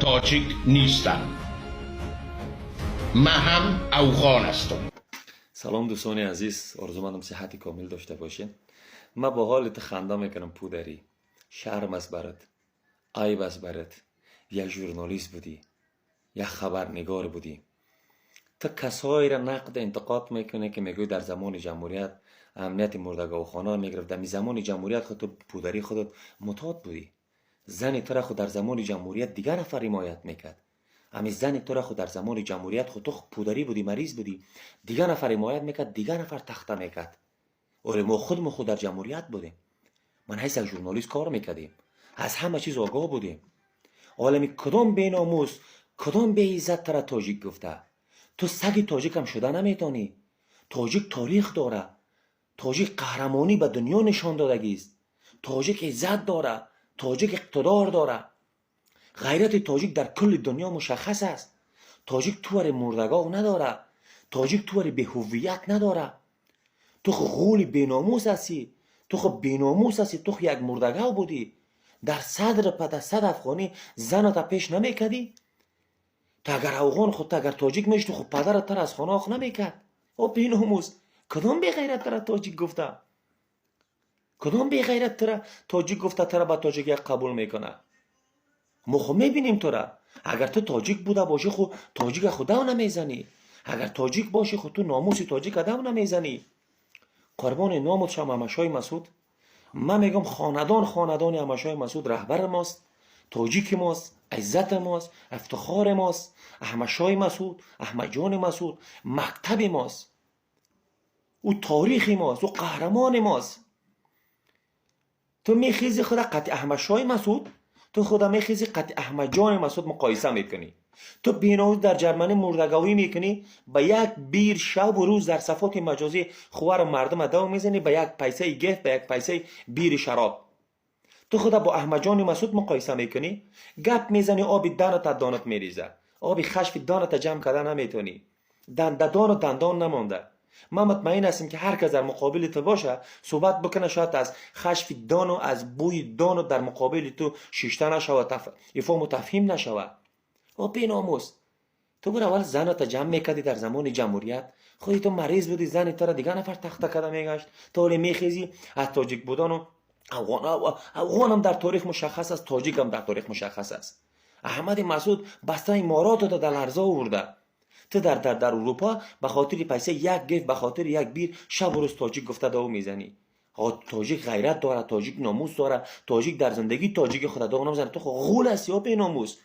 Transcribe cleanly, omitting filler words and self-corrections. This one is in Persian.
تاجیک نیستم، من هم افغان هستم. سلام دوستان عزیز، آرزومندم صحت کامل داشته باشین. من با حالت خنده میکنم. پودری، شرم است برات، عیب است برات. یک ژورنالیست بودی، یک خبرنگار بودی، تو کسایی را نقد انتقاد میکنه که میگوی در زمان جمهوریت امنیت مردگاوخانه میگرفت. در زمان جمهوریت خود تو پودری خودت معتاد بودی. زن تو را خود در زمان جمهوریت دیگر نفر حمایت میکرد. امی زن تو را خود در زمان جمهوریت خود تو پودری بودی، مریض بودی، دیگر نفر حمایت میکرد، دیگر نفر تخته میکرد. ولی ما خود ما خود در جمهوریت بودیم، من حیث یک ژورنالیست کار میکردیم، از همه چیز آگاه بودیم. عالمی کدام بیناموس، کدام بی عزت تره تاجیک گفته؟ تو سگ تاجیک هم شده نمیتونی. تاجیک تاریخ داره، تاجیک قهرمانی به دنیا نشان دادگی است، تاجیک عزت داره، تاجیک اقتدار داره. غیرت تاجیک در کل دنیا مشخص است. تاجیک توار مردگاه نداره، تاجیک توار به هویت نداره. تو خو غول بیناموس هستی، تو خو بیناموس هستی، تو خو یک مردگاه بودی. در صدر پد صد افغانی زنت پیش نمیکردی. تو اگر افغان خود، تو اگر تاجیک میشی، تو خود پدرت تر از خانه آخ نمیکرد. او بیناموس، کدام بی غیرت تر تاجیک گفته؟ کدام بی غیرت تر تاجیک گفته تر به تاجیک قبول میکنه؟ ما خو میبینیم تو را. اگر تو تاجیک بوده باشی، خو تاجیک خود نمیزنی. اگر تاجیک باشی، خو تو ناموس تاجیک ادم نمیزنی. قربان نامت شم احمدشاه مسعود. من میگم خاندان، خاندان احمدشاه مسعود رهبر ماست، تاجیک ماست، عزت ماست، افتخار ماست. احمدشاه مسعود، احمد جان مسعود مکتب ماست، او تاریخ ماست، او قهرمان ماست. تو میخیزی خود قطع احمدشاه مسعود، تو خود میخیزی قطع احمد جان مسعود مقایسه میکنی. تو بیناموس در جرمنی مردگاوی میکنی، به یک بیر شب و روز در صفحات مجازی خوار مردم دو میزنی، به یک پیسه گفت، به یک پیسه بیر شراب. تو خود با احمد جان مسعود مقایسه میکنی؟ گپ میزنی آب دانت دانت میریزه. آب خشف دانت جمع کردن نمیتونی، دندان و دندان نمانده. من مطمئن هستم که هر کس در مقابل تو باشه، صحبت بکنه، شاید از خشف دان و از بوی دان و در مقابل تو شیشته نشود، افهام و تفهیم نشود. او بیناموس، تو برو اول زنت جمع میکردی. در زمان جمهوریت خودی تو مریض بودی، زن تو را دیگه نفر تخته کرده میگشت. تو ولی میخیزی از تاجیک بودن و افغان. افغان هم در تاریخ مشخص است، تاجیک هم در تاریخ مشخص است. احمد مسعود بسته امارات رو در لرزه آورده. تو در اروپا به خاطر پیسه یک گیف، به خاطر یک بیر شب و روز تاجیک گفته دو میزنی. تاجیک غیرت داره، تاجیک ناموس داره، تاجیک در زندگی تاجیک خود دو نمیزنه. تو خو غول هستی یا بیناموس.